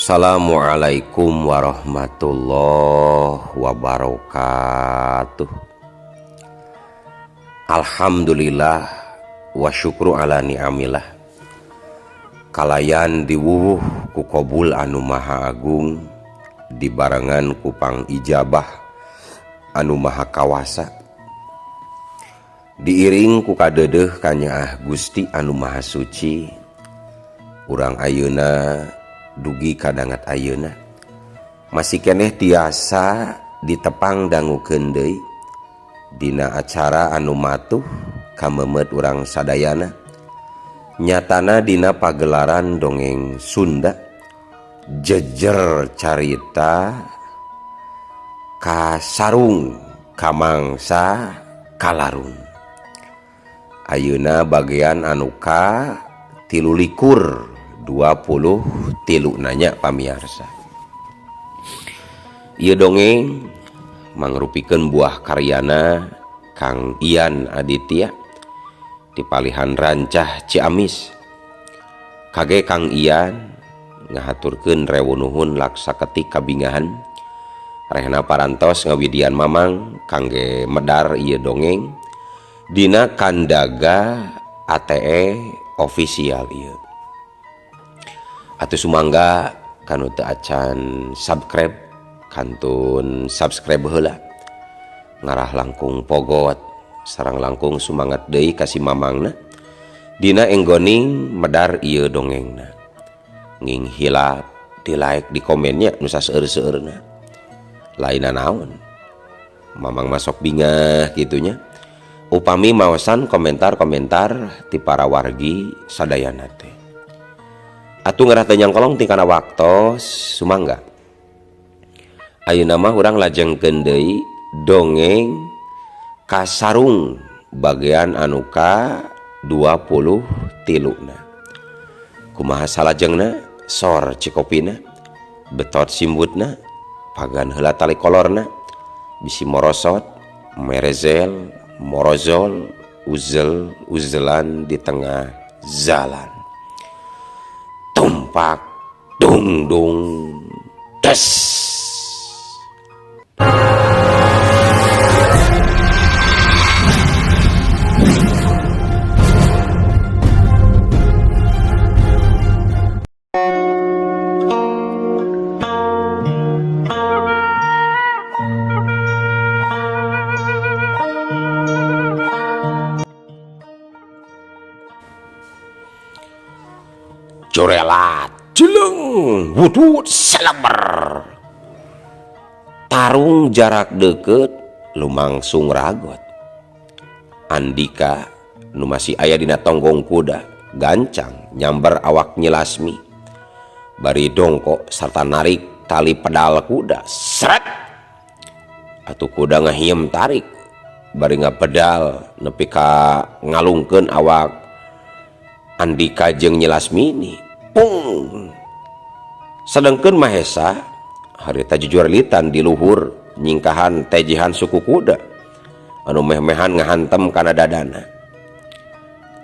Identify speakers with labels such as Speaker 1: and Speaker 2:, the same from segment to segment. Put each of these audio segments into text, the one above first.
Speaker 1: Assalamualaikum warahmatullahi wabarakatuh. Alhamdulillah wa syukru ala ni'amillah. Kalayan diwuwuh ku qabul anu maha agung, dibarengan ku pangijabah anu maha kawasa, diiring ku kadeudeuh kanyaah Gusti anu maha suci. Urang ayeuna dugi kadangat ayeuna masih keneh tiasa ditepang dangukeun deui dina acara anu matuh kamemet urang sadayana, nyatana dina pagelaran dongeng Sunda jejer carita kasarung kamangsa kalarung. Ayeuna bagian anu ka 23 23 nanya pamiarsa. Ieu dongeng mangrupikeun buah karyana Kang Ian Aditya di palihan Rancah Ciamis. Kage Kang Ian ngahaturkeun rewu nuhun laksa ketik kabingahan rehna parantos ngawidian mamang kangge medar ieu dongeng dina Kandaga ATE official ieu. Atuh sumangga kanu teu acan subscribe kantun subscribe heula, ngarah langkung pogot sareng langkung sumangat deui ka si mamangna dina enggoning medar ieu dongengna. Nging hilap di like di komennya nu saseur-seurna, lainna naon mamang masuk bingah gitunya upami maosan komentar-komentar ti para wargi sadayana teh. Atuh ngarah teu nyangkolong ti kana waktos sumangga. Ayeuna mah urang lajengkeun deui dongeng kasarung bagian anu ka 23 na. Kumaha salajengna? Sor cikopina, betot simbutna, pagan heula tali kolorna, bisi morosot, merezel, morozol, uzel, uzelan di tengah jalan. Tumpak, dung dung, des. Corelat, jeleng, wudut, selemer. Tarung jarak deket, lumangsung ragot. Andika nu masih aya dina tonggong kuda, gancang nyamber awak Nyi Lasmi. Bari dongkok sarta narik tali pedal kuda, seret. Atuh kuda ngahiem tarik, bari ngapedal nepi ka ngalungkeun awak Andika jeung Nyi Lasmini. Pung. Sedengkeun Mahesa harita jujurlitan di luhur nyingkahan tejihan suku kuda anu meh-mehan ngahantem kana dadana.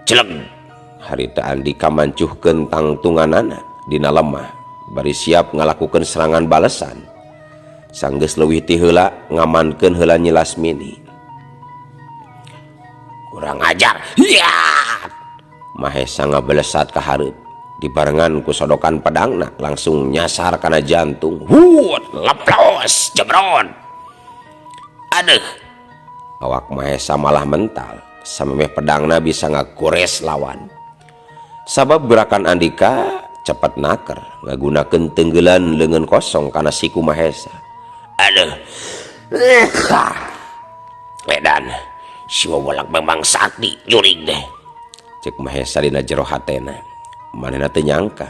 Speaker 1: Celeg. Harita Andika mancuhkeun tangtunganana dina lemah bari siap ngalakukeun serangan balesan. Sanggeus leuwih ti heula ngamankeun heula Nyi Lasmini. Kurang ajar. Hiya! Mahesa ngabelesat ka hareup dibarengan ku sodokan pedangna langsung nyasar kana jantung. Hut, leplos, jebron. Aduh, awak Mahesa malah mental samemeh pedangna bisa ngagores lawan. Sabab gerakan Andika cepet naker ngagunakeun tenggelan leungeun kosong kana siku Mahesa. Aduh, edan si wawalak memang sakti jurig deh. Cek Mahesa dina jero hatena. Manehna teu nyangka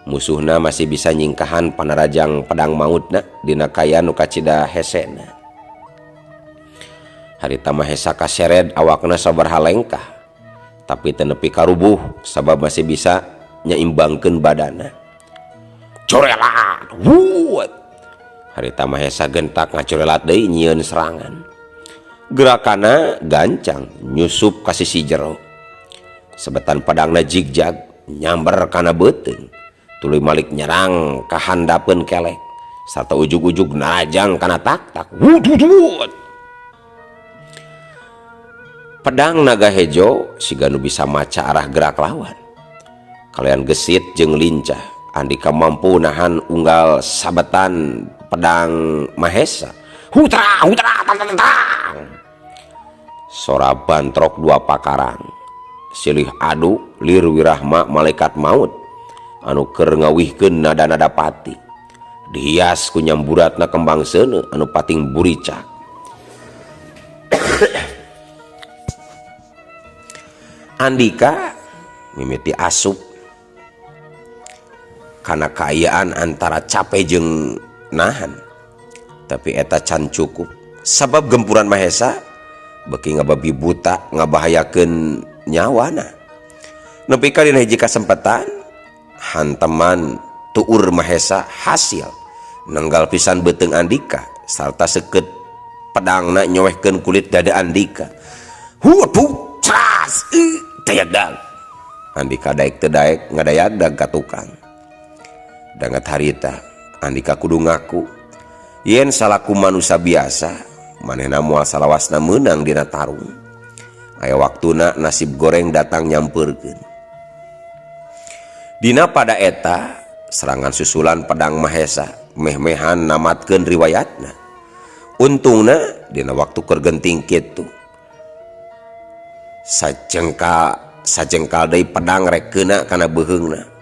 Speaker 1: musuhna masih bisa nyingkahan panarajang pedang mautna dina kaya nu kacida hesena. Harita Mahesa kasered awakna sabaraha lengkah, tapi teu nepi karubuh sabab masih bisa nyaimbangkeun badana. Corelat, wuut. Harita Mahesa gentak ngacorelat deui nyieun serangan. Gerakana gancang nyusup ka sisi jero. Sebetan pedangna jigjag nyamber kana beuteung. Tuluy malik nyerang ka handapeun kelek sarta ujug-ujug narajang kana taktak. Wududud. Pedang naga hejo siga nu bisa maca arah gerak lawan. Kalayan gesit jeung lincah, Andika mampu nahan unggal sabetan pedang Mahesa. Hutra hutra tang tang tang. Sora bantrok dua pakarang. Silih adu lir wirahma malaikat maut anu keur ngawihkeun nada-nada pati. Dihias ku nyamburatna kembang seuneu anu pating buricak. Andika mimiti asup kana kaayaan antara capek jeung nahan. Tapi eta can cukup sabab gempuran Mahesa beuki ngababi buta ngabahayakeun nyawana. Nepi ka dina hiji kasempatan hanteman tuur Mahesa hasil nenggal pisan beuteung Andika sarta seukeut pedangna nyoehkeun kulit dada Andika. Huduh cras dayagdag. Andika daek teu daek ngadayagdag ka tukang. Dangat harita Andika kudu ngaku yen salaku manusia biasa manehna moal salawasna meunang dina tarung. Aya waktuna nasib goreng datang nyampeurkeun. Dina pada eta serangan susulan pedang Mahesa meh-mehan namatkeun riwayatna. Untungna dina waktu keur genting kitu sajengkal deui pedang rek keuna kana beuheungna.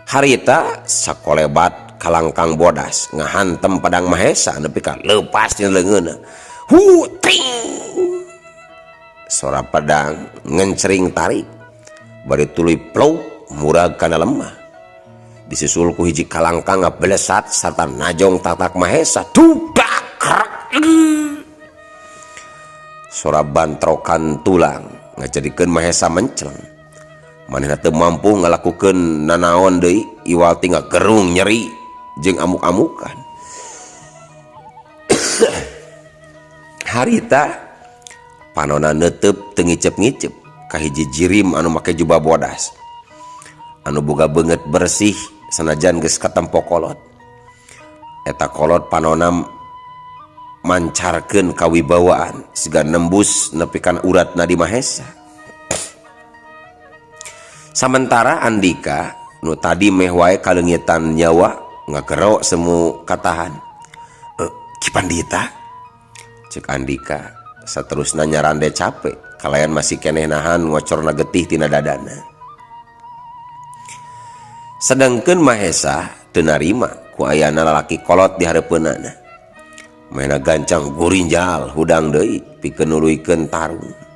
Speaker 1: Harita sakolebat kalangkang bodas ngahantem pedang Mahesa nepi ka leupas dina leungeunna. Hu ting. Sora pedang ngencering tarik bari tuluy plou murag kana lemah. Disusul ku hiji kalangkang ngabelesat sarta najong tatak Mahesa. Dudak krek. Sora bantrokan tulang ngajadikeun Mahesa mencleng. Manehna teu mampu ngalakukeun nanaon deui iwal ti ngagerung nyeri jeung amuk-amukan. Harita panona neuteup teu ngicep-ngicep ka hiji jirim anu make jubah bodas anu boga beungeut bersih sanajan geus katempo kolot. Eta kolot panona mancarkeun kawibawaan siga nembus nepi kana urat nadi Mahesa. Samentara Andika nu tadi meh wae kaleungitan nyawa ngagerok semu katahan. Ki Pandita cek Andika saterusna nyarande capek kalayan masih keneh nahan ngocorna getih tina dadana. Sedangkeun Mahesa teu narima ku ayana lalaki kolot di hareupeunana. Manehna gancang gurinjal hudang deui pikeun nuluykeun tarung.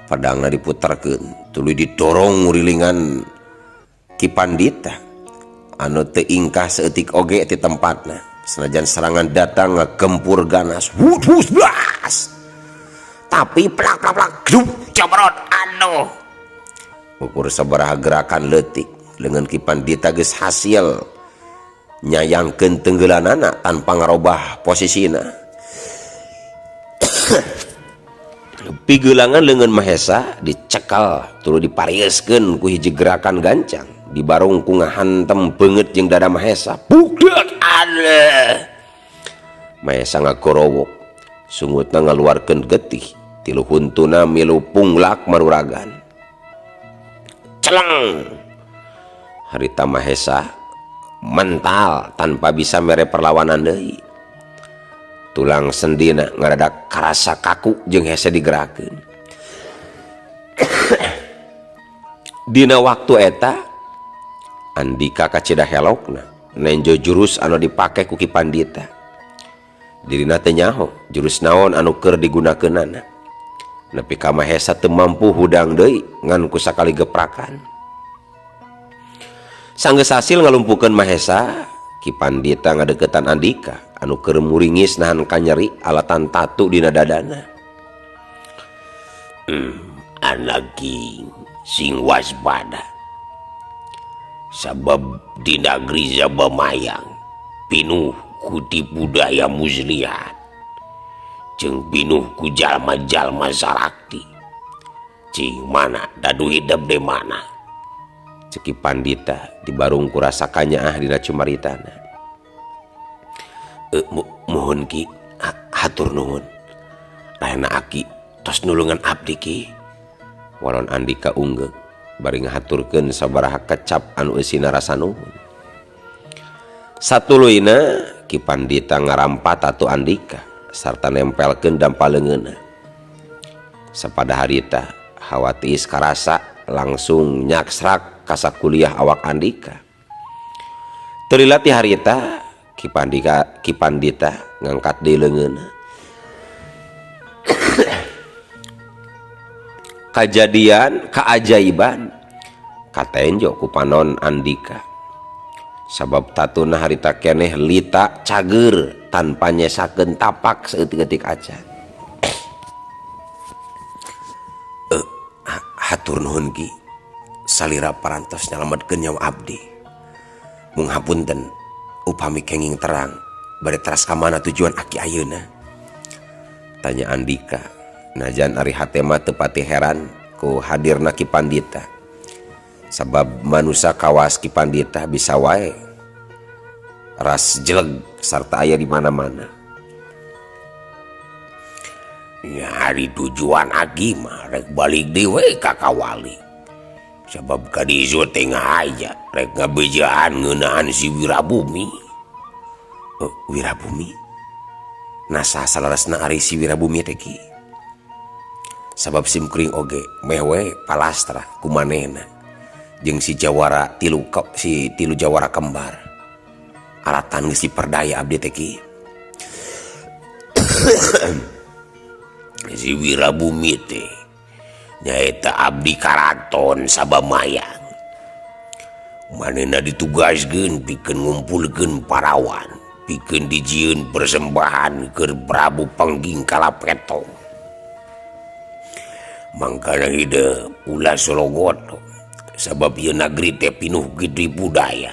Speaker 1: Pedangna diputerkeun tuluy didorong ngurilingan Ki Pandita anu teu ingkah saeutik oge ti tempatna. Sanajan serangan datang ngagempur ganas. Wudus blas. Tapi plak plak plak grup cobrot aduh. Ukur sabaraha gerakan leutik leungeun Ki Pandita geus hasil nyayangkeun tenggelanana tanpa ngarobah posisina. Pigelangan leungeun Mahesa dicekal tuluy diparieuskeun ku hiji gerakan gancang dibarung ku ngahantem beungeut jeung dada Mahesa. Budak aleh. Mahesa ngagorowok sungutna ngaluarkeun getih tilu huntuna milu punglak maruragan. Celeng. Harita Mahesa mental tanpa bisa mere perlawanan deui. Tulang sendina ngaradak karasa kaku jeung hese digerakkeun. Dina waktu eta Andika kacida helokna nenjo jurus anu dipake ku Ki Pandita. Dirina teu nyaho jurus naon anu keur digunakeunana. Nepi ka Mahesa teu mampu hudang deui ngan ku sakali geprakan. Sanggeus hasil ngalumpuhkeun Mahesa, Ki Pandita ngadeukeutan Andika anu keur muringis nahan kanyeri alatan tatu dina dadana. Anaki sing waspada. Sabab di negeri Zabamayang pinuh ku tipu daya muslihat jeung pinuh ku jalma-jalma sarakti. Cing mana dadu hidep di mana cek Ki Pandita dibarung ku rasa kanyaah dina cumaritana. Muhun Ki, hatur nuhun. Rahena aki tos nulungan abdi Ki. Waron Andika unggeuk bari ngahaturkeun sabaraha kecap anu eusina rasa nuhun. Satuluyna Ki Pandita ngarampat tatu Andika sarta nempelkeun dampa leungeunna. Sapada harita hawa tiis karasa langsung nyaksrak ka sakuliah awak Andika. Teu lila ti harita Ki Pandika Ki Pandita ngangkat deui leungeunna. Kajadian kaajaiban katenjo ku panon Andika. Sabab tatuna harita keneh lita cager tanpa nyesakeun tapak saeutik-eutik acan. Hatur nuhun Ki, salira parantos nyalametkeun nyawa abdi. Mung hapunten upami kenging terang bade teras ka mana tujuan aki ayeuna? Tanya Andika. Najan ari hate mah teu pati heran ku hadirna Ki Pandita. Sabab manusa kawas Ki Pandita bisa wae ras jeleg sarta aya di mana-mana. Nya ari tujuan aki mah rek balik deui we ka kawali. Sabab ka dieu teh ngahaja rek ngabejaan ngeunaan si Wirabumi. Wirabumi? Nasa saleresna ari si Wirabumi teh Ki? Sabab simkuring oge meh we palastra ku manehna jeung si jawara tilu si tilu jawara kembar. Alatan geus diperdaya abdi teh Ki. Si Wirabumi teh nyaeta abdi karaton Sabamayang. Manehna ditugaskeun pikeun ngumpulkeun parawan, pikeun dijieun persembahan keur Prabu Pengging Kalapeto. Mangkana hideung ulah sologoto sabab ieu nagri teh pinuh gede budaya.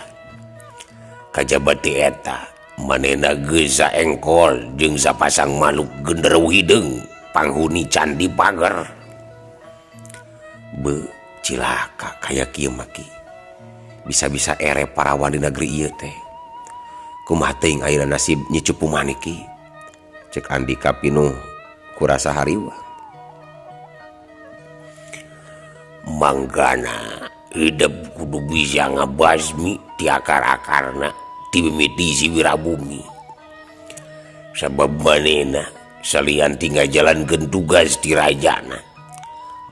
Speaker 1: Kajaba ti eta manehna geus saengkol jeung sapasang manuk genderuwo hideung panghuni Candi Pager. Be cilaka kaya kieu mah Ki. Bisa-bisa ere parawan di negeri ieu teh. Kumaha teuing ayeuna nasib Nyi Cupu Manik Ki? Cek Andika pinuh ku rasa hariwang. Manggana hidup kudu bisa ngabasmi ti akar-akarna ti mimiti si Wirabumi. Sabab manehna salian ti ngajalankeun tugas ti rajana,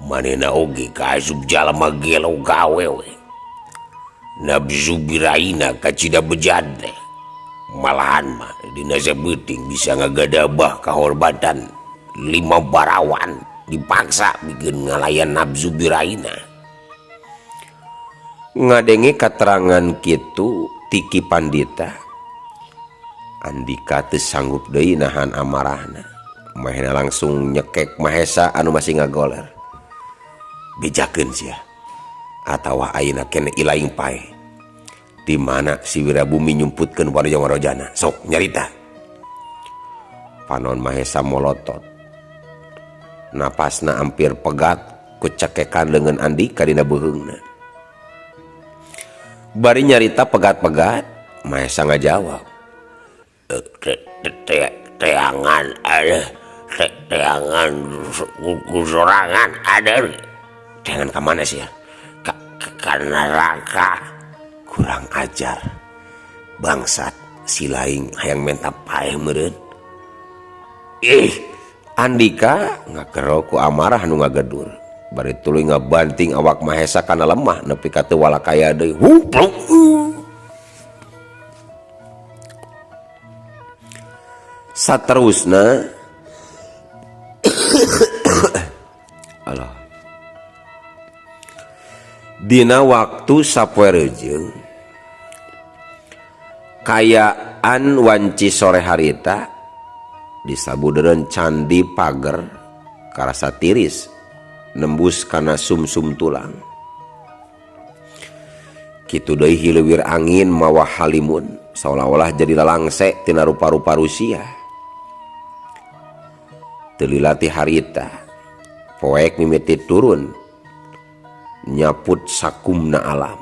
Speaker 1: manehna oge kaasup jalma gelo gawe we. Nafsu biraina kacida bejad teh. Malahan mah dina sabeuting bisa ngagadabah kahormatan 5 barawan dipaksa bikin ngalayan nafsu biraina. Ngadenge katerangan kitu ti Ki Pandita, Andika teu sanggup deui nahan amarahna. Mahena langsung nyekek Mahesa anu masih ngagoler. Bejakeun sia atawa ayeuna keneh ilaing paeh. Di mana si Wirabumi nyumputkeun waraja-warajana? Sok nyarita. Panon Mahesa molotot. Napasna hampir pegat ku cekekan leungeun Andika dina beuheungna. Bari nyarita pegat-pegat, Mahesa ngajawab. Teangan ada, teangan kusorangan ada. Teangan ka mana sih ya? Ka neraka. Kurang ajar. Bangsat, si laing hayang menta paeh meureun. Ih, Andika ngagero ku amarah nu ngagedur. Bari tuluy ngabanting awak Mahesa kana lemah nepi ka teu walakaya deui. Hupluk. Saterusna Allah. Dina waktu sapoe rejeung kayaan wanci sore harita di sabudeureun Candi Pager karasa tiris nembus kana sumsum tulang. Kitu deui hileuwir angin mawa halimun saolah-olah jadi lalangse tina rupa-rupa Rusia. Teu lila ti harita Poek mimiti turun nyaput sakumna alam.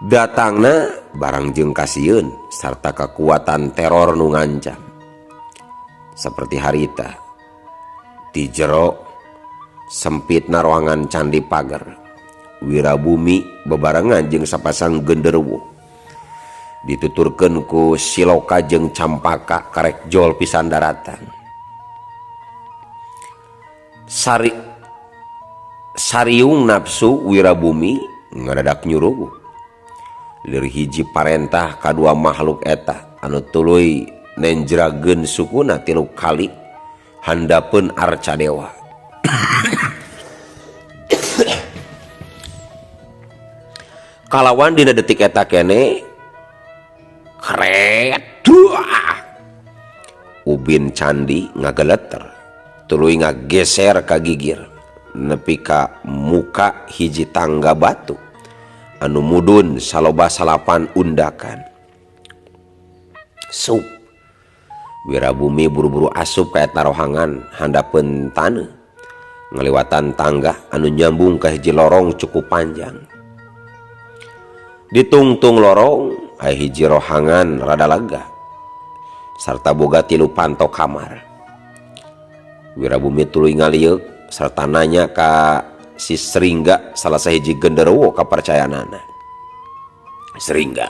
Speaker 1: Datangna barang jeung kasieun sarta kekuatan teror nu ngancam. Seperti harita di jero sempitna ruangan Candi Pager, Wirabumi bebarengan jeung sapasang genderuwo. Dituturkeun ku Siloka jeung Campaka karek jol pisan daratan. Sariung nafsu Wirabumi ngadadak nyurugu. Lir hiji parentah kadua makhluk eta anu tuluy nenjrageun sukuna 3 kali handapeun arca dewa. Kalawan dina detik eta kene kret duah. Ubin candi ngageleter tuluy ngageser ka gigir nepi ka muka hiji tangga batu anu mudun saloba salapan undakan. Sup Wirabumi buru-buru asup ka eta rohangan handapeun taneuh ngaliwatan tangga anu nyambung ka hiji lorong cukup panjang. Ditungtung lorong aya hiji rohangan rada lega sarta boga 3 panto kamar. Wirabumi tuluy ngalieuk sarta nanya ka si Sringga salah sahiji genderuwo kapercayaanana. Sringga,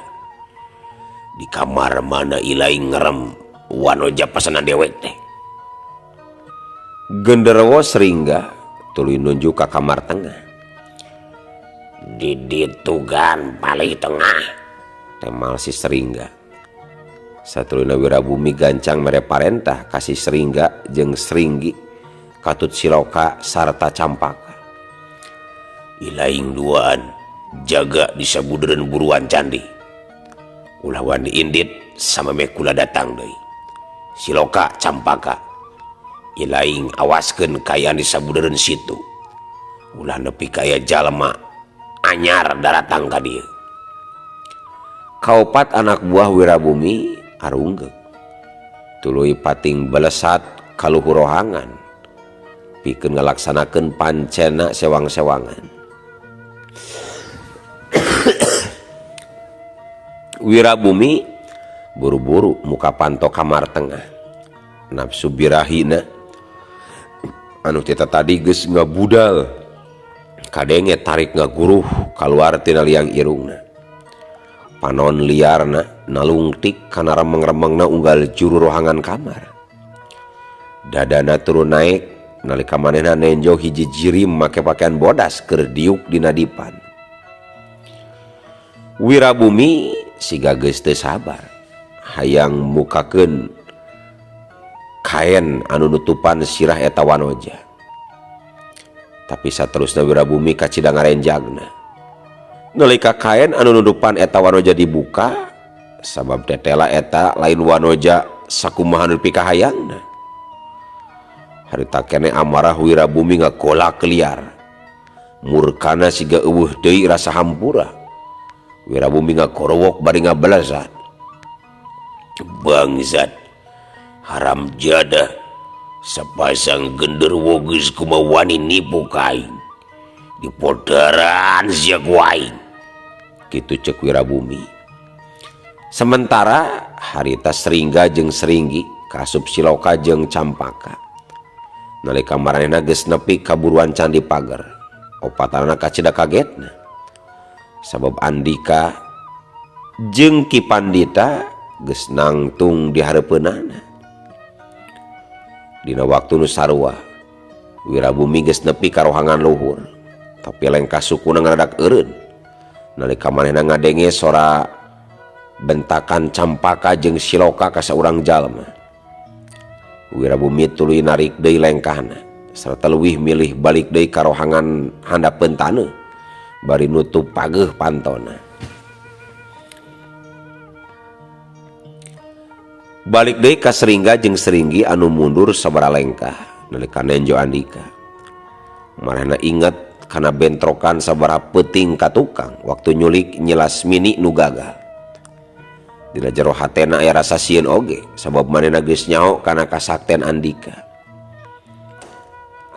Speaker 1: di kamar mana ilai ngerem wanoja pesanan dewek teh? Genderuwo Sringga tuluy nunjuk ka kamar tengah. Di ditugan paling tengah, temal si Sringga. Satuluyna Wirabumi gancang mere parentah ka si Sringga jeung Sringgi katut Siloka sarta Campaka. Ilaing duaan jaga di sabudereun buruan candi. Ulah wani indit sameme kula datang deui. Siloka Campaka ilaing awaskeun kaayaan di sabudereun situ. Ulah nepi ka aya jalma anyar daratang ka dieu. Kaopat anak buah Wirabumi arunggeuk. Tuluy pating belesat kaluhur rohangan pikeun ngalaksanakeun pancena sewang-sewangan. Wirabumi buru-buru muka panto kamar tengah. Nafsu birahina anu tita tadi geus ngabudal kadenge tarik ngaguruh kaluar tina liang irungna. Panon liarna nalungtik kana remeng-remengna unggal juru rohangan kamar. Dadana turun naik nalika manehna nenjo hiji jirim make pakaian bodas keur diuk dina dipan. Wirabumi siga geus teu sabar hayang mukakeun kaen anu nutupan sirah eta wanoja. Tapi saterusna Wirabumi kacida ngarenjagna. Nalika kaen anu nutupan eta wanoja dibuka, sabab tetela eta lain wanoja sakumaha nu pikahayangna. Harita kene amarah Wirabumi ngagolak liar. Murkana siga eueuh deui rasa hampura. Wirabumi ngagorowok bari ngabelesat. Bangsat, haram jadah, sepasang genderuwo geus kumaha wani nipu ka aing. Dipodaran sia ku aing. Kitu ceuk Wirabumi. Sementara harita Sringga jeung Sringgi kasup Siloka jeung Campaka. Nalika maranehna geus nepi ka buruan Candi Pager, opatanana kacida kagetna. Sabab Andika jeung Ki Pandita geus nangtung di hareupeunana. Dina waktu nu sarua, Wirabumi geus nepi ka rohangan luhur, tapi lengkah sukuna ngaradak eureun. Nalika manehna ngadenge sora bentakan Campaka jeung Siloka ka saurang jalma. Wirabumi tuluy narik deui lengkahna sarta leuwih milih balik deui ka rohangan handapeun taneuh bari nutup pageuh pantona. Balik deui ka Sringga jeung Sringgi anu mundur sabaraha lengkah nalika nenjo Andika. Marehna inget kana bentrokan sabaraha peuting ka tukang waktu nyulik Nyi Lasmini nu gagal. Dina jero hatena aya rasa sieun oge sabab manehna geus nyaho kana kasakten Andika.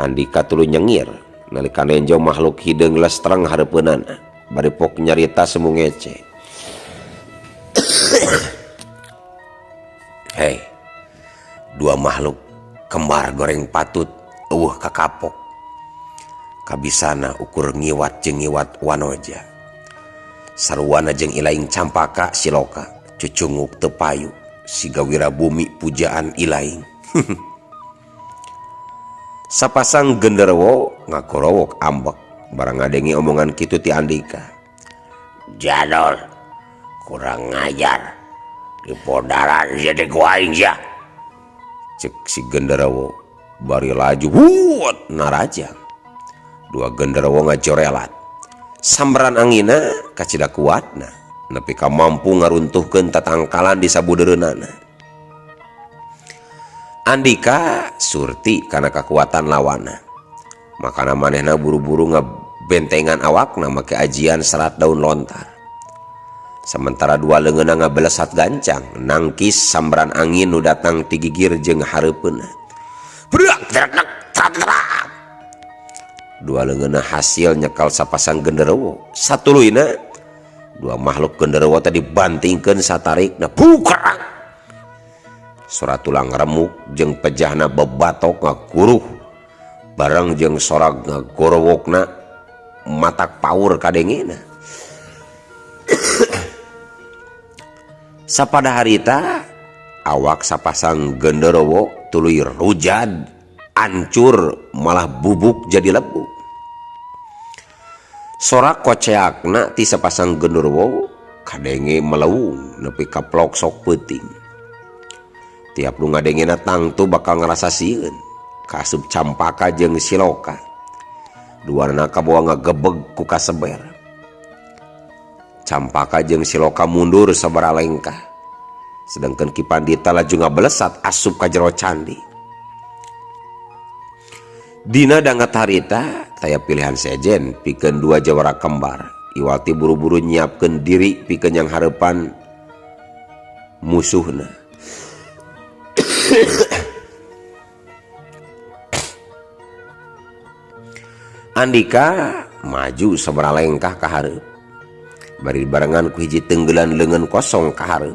Speaker 1: Andika tuluy nyengir nalika nenjo makhluk hideung lestreng hareupeunana bari pok nyarita semu ngece. Hei, dua makhluk kembar goreng patut eueuh kakapok. Kabisana ukur ngiwat jeung ngiwat wanoja. Sarwana jeung Ilaing Campaka Siloka cucunguk teu payu siga wirabumi pujaan Ilaing. Sapasang genderuwo ngagorowok ambek barang ngadenge omongan kitu ti Andika.
Speaker 2: Jadol kurang ngajar dipodaran jadi ku aing sia.
Speaker 1: Cek si genderuwo bari laju wuut narajang. Dua genderuwo ngajorelat. Sambaran angina kacida kuatna nepi ka mampu ngaruntuhkeun tatangkalan di sabudeureunana. Andika surti kana kakuatan lawana. Makana manehna buru-buru ngabentengan awakna make ajian serat daun lontar. Sementara dua leungeunna ngabelesat gancang nangkis sambaran angin nu datang ti gigir jeung hareupeunna. Brak trak trak trak. Dua leungeunna hasil nyekal sapasang genderuwo. Satuluyna dua makhluk genderuwo tadi dibantingkeun satarikna bukrak. Sora tulang remuk jeung pejahna bebatok ngaguruh bareng jeung sorag ngagorowokna matak paur kadengena. Sapada harita awak sapasang genderuwo tuluy rujad ancur malah bubuk jadi lebu. Sorak koceakna ti sapasang genderuwo kadenge melewung nepi ka ploksok peuting. Tiap nu ngadengena tangtu bakal ngarasa sieun kaasup Campaka jeung Siloka. Duanana kabawa ngagebeg ku kaseber. Campaka jeung Siloka mundur sabaraha lengkah. Sedangkan Ki Pandita laju ngabelesat asup ka jero candi. Dina dangat harita taya pilihan sejen pikeun dua jawara kembar. Iwati buru-buru nyiapkeun diri pikeun yang hareupan musuhna. Andika maju sabaraha lengkah ka hareup. Bari barengan ku hiji tenggelan leungeun kosong ka hareup.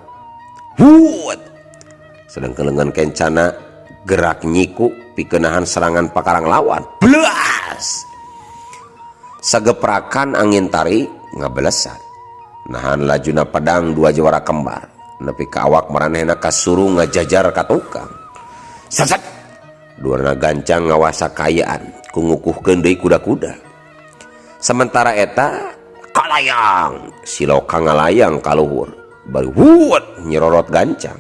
Speaker 1: Huut. Sedangkan leungeun kencana gerak nyiku pikeun nahan serangan pakarang lawan. Blas. Sageprakan angin tarik ngabelesat. Nahan lajuna pedang dua jawara kembar. Nepi ka awak maranehna kasurung ngajajar ka tukang. Saset. Duana gancang ngawasa kaayaan ku ngukuhkeun deui kuda-kuda. Sementara eta kalayang Siloka ngalayang ka luhur. Bari huut nyirorot gancang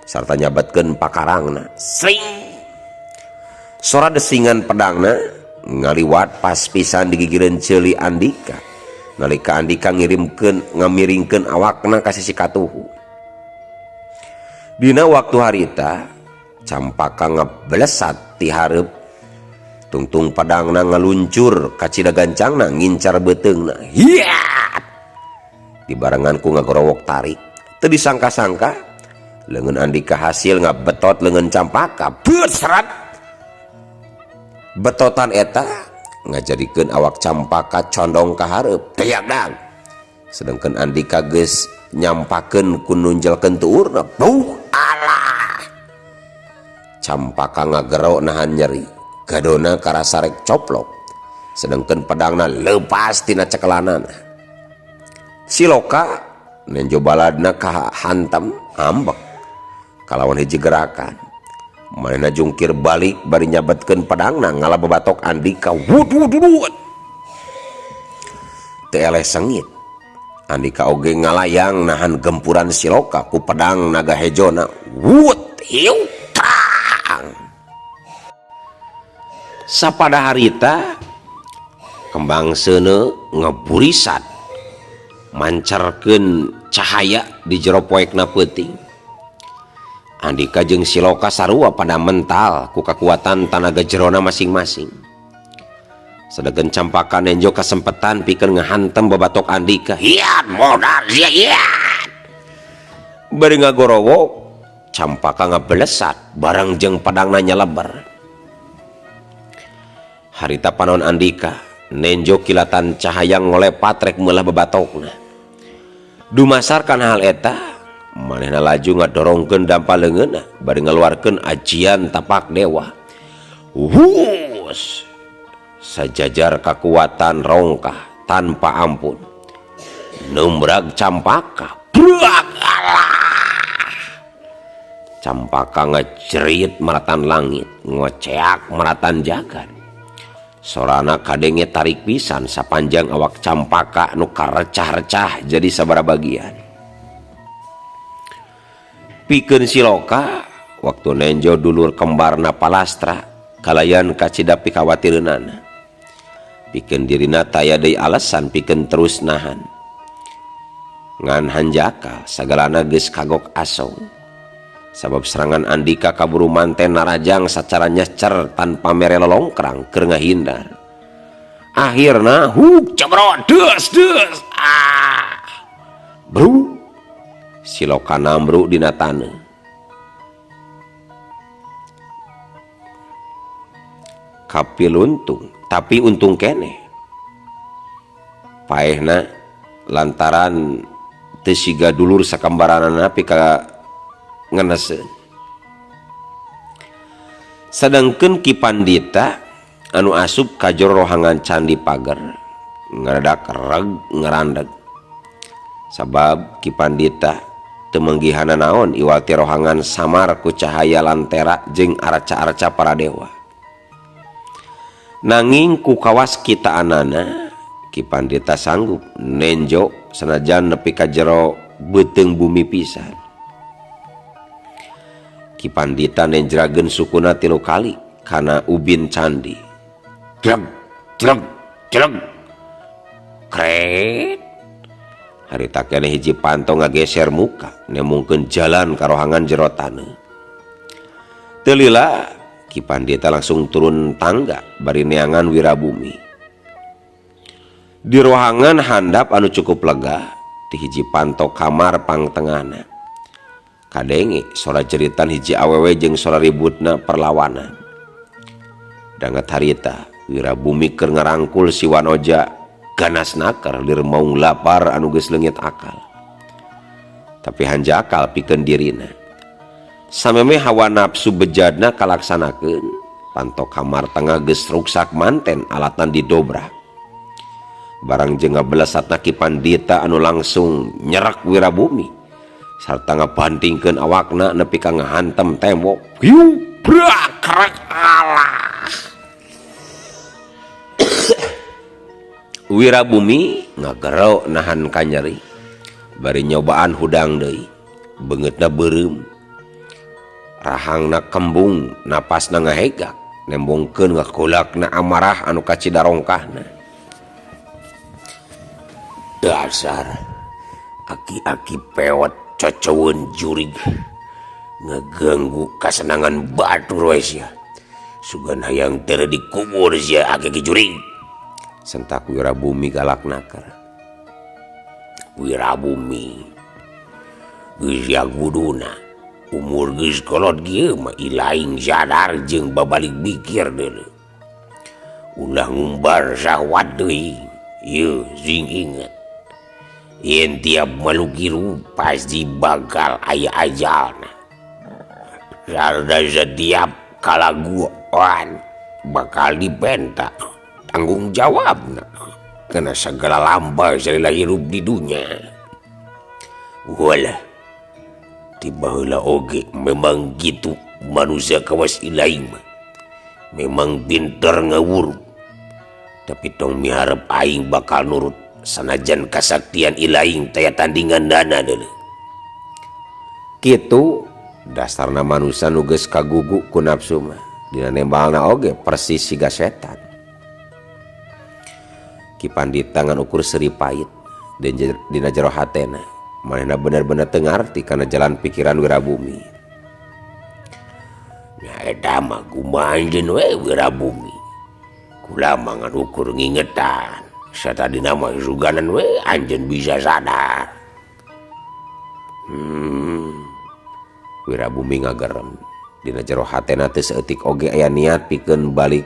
Speaker 1: sarta nyabatkeun pakarangna. Sring. Sora desingan pedangna ngaliwat pas pisan digigireun ceuli Andika. Nalika Andika ngirimkeun ngamiringkeun awakna ka sisi katuhu. Dina waktu harita Campaka ngabelesat ti hareup. Tungtung pedangna ngaluncur kacida gancangna ngincar beuteungna. Hiat! Dibarengan ku ngagorowok tarik. Teu disangka-sangka leungeun Andika hasil ngabetot leungeun Campaka. Beut serat. Betotan eta ngajadikeun awak Campaka condong ka hareup. Teriak dang. Sedangkan Andika geus nyampakeun ku nunjelkeun tuurna. Buh alah. Campaka ngagero nahan nyeri. Gadona karasa rek coplok. Sedangkan pedangna lepas tina cekelanana. Siloka nenjo baladna kahantam ambek kalawan hiji gerakan. Manehna jungkir balik bari nyabetkeun pedangna ngala babatok Andika. Wud wud wud. Teu eleh sengit. Andika oge ngalayang nahan gempuran Siloka ku pedang naga hejona. Wud hiu trang. Sapada harita kembang seuneu ngeburisat mancarkeun cahaya di jero poekna peuting. Andika jeung Siloka sarua pada mental ku kakuatan tanaga jerona masing-masing. Sedangkan Campaka nenjo kasempetan pikeun ngahantem babatok Andika. Hiat modal sia hiat. Bari ngagorowok Campaka ngabelesat bareng jeung pedangna nyeleber. Harita panon Andika nenjo kilatan cahaya ngolepat rek meulah bebatokna. Dumasar kana hal eta, manehna laju ngadorongkeun dampa leungeunna bari ngaluarkeun ajian tapak dewa. Hus! Sajajar kakuatan rongkah tanpa ampun. Nembrag campaka, brak alah. Campaka ngajerit maratan langit, ngoceak maratan jagat. Sorana kadenge tarik pisan sapanjang awak campaka nu karecah-recah jadi sabara bagian. Pikeun siloka waktu nenjo dulur kembarna palastra kalayan kacida pikawatireunana. Pikeun dirina taya deui alasan pikeun terus nahan. Ngan hanjakal sagalana geus kagok asong. Sabab serangan Andika kaburu manten narajang sacara nyecer tanpa mere lolongkrang keur ngahindar. Akhirna huk cebrot des des ah. Bru siloka namru dina taneuh. Kapiluntung tapi untung keneh. Paehna lantaran teu siga dulur sakambaranana pika ngeneseun. Sadangkeun Ki Pandita anu asup ka jero rohangan candi pager ngaredak reg ngarandeg. Sabab Ki Pandita teu manggihana naon iwal ti rohangan samar ku cahaya lantera jeung arca-arca para dewa. Nanging ku kawas kitaanana Ki Pandita sanggup nenjo sanajan nepi ka jero beuteung bumi pisan. Ki Pandita nenjrageun sukuna 3 kali kana ubin candi. Jleng jleng jleng. Kret. Harita keneh hiji panto ngageser muka nemungkeun jalan ka rohangan jero taneuh. Teu lila Ki Pandita langsung turun tangga bari neangan Wirabumi. Di rohangan handap anu cukup lega ti hiji panto kamar pangtengahna. Kadenge sora jeritan hiji awewe jeung sora ributna perlawanan. Danget harita Wirabumi keur ngarangkul si Wanoja ganas naker lir maung lapar anu geus leungit akal. Tapi hanjakal pikeun dirina. Sameme hawa nafsu bejadna kalaksanakeun, panto kamar tengah geus ruksak manten alatan didobrak. Barang jeung ngabelesatna Ki Pandita anu langsung nyerak Wirabumi sarta ngabantingkeun awakna nepi ka ngahantem tembok. Hiu brak krek alah. Wirabumi ngagero nahan kanyeri bari nyobaan hudang deui. Beungeutna beureum, rahangna kembung, napasna ngahegak, nembongkeun ngagolakna amarah anu kacida rongkahna.
Speaker 2: Dasar aki-aki pewet cocoweun jurig ngeganggu kasenangan batur we sia. Sugan hayang teu dikubur sia aki-aki jurig.
Speaker 1: Sentak Wirabumi galak naker.
Speaker 2: Wirabumi geus yaguduna umur geus kolot kieu mah ilaing sadar jeung babalik mikir deuleu. Ulah ngumbar syahwat deui. Ieu sing inget. Yen tiap makhluk hirup pasti bakal aya ajalna. Sarta setiap kalaguan bakal dipenta tanggung jawabna kana segala lampah salila hirup di dunya. Walah, tiba heula oge memang gitu manusia kawas ilaing mah. Memang pinter ngawuruk. Tapi tong miharep aing bakal nurut sanajan kasaktian ilaing taya tandingan dana deuleu.
Speaker 1: Kitu dasarna manusia nu geus kagugu ku nafsu mah. Dina nembalna oge persis siga setan. Ki Pandita ngan ukur seuri pait dina jero hatena. Manehna bener-bener teu ngarti kana jalan pikiran Wirabumi.
Speaker 2: Nya eta mah kumaha anjeun we Wirabumi. Kula mah ngan ukur ngingetan. Satadina mah suganan we anjeun bisa sadar.
Speaker 1: Wirabumi ngagerem. Dina jero hatena teu saeutik oge aya niat pikeun balik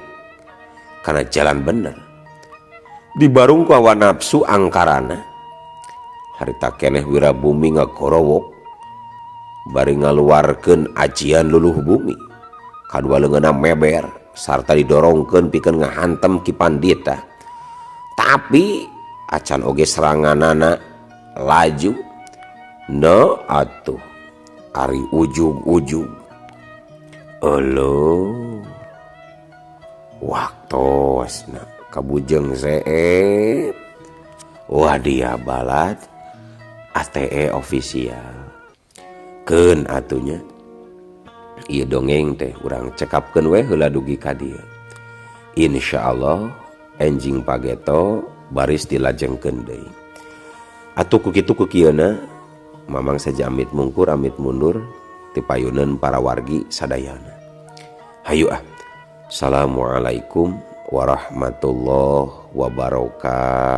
Speaker 1: Kana jalan bener. Dibarung ku hawa nafsu angkarana. Harita keneh Wirabumi ngagorowok bari ngaluarkeun ajian luluh bumi. Kadua leungeunna meber sarta didorongkeun pikeun ngahantem Ki Pandita. Tapi acan oge seranganana laju. No atuh ari ujug-ujug. Euleuh. Waktosna kabujeng seep. Wah dia balad ATE official. Keun atunya. Ieu dongeng teh urang cekapkeun we heula dugi ka dieu. Insyaallah enjing pageto baris dilajengkeun deui. Atuh ku kitu ku kieuna Mamang saja amit mungkur amit mundur tipayuneun para wargi sadayana. Hayu ah. Assalamualaikum warahmatullahi wabarakatuh.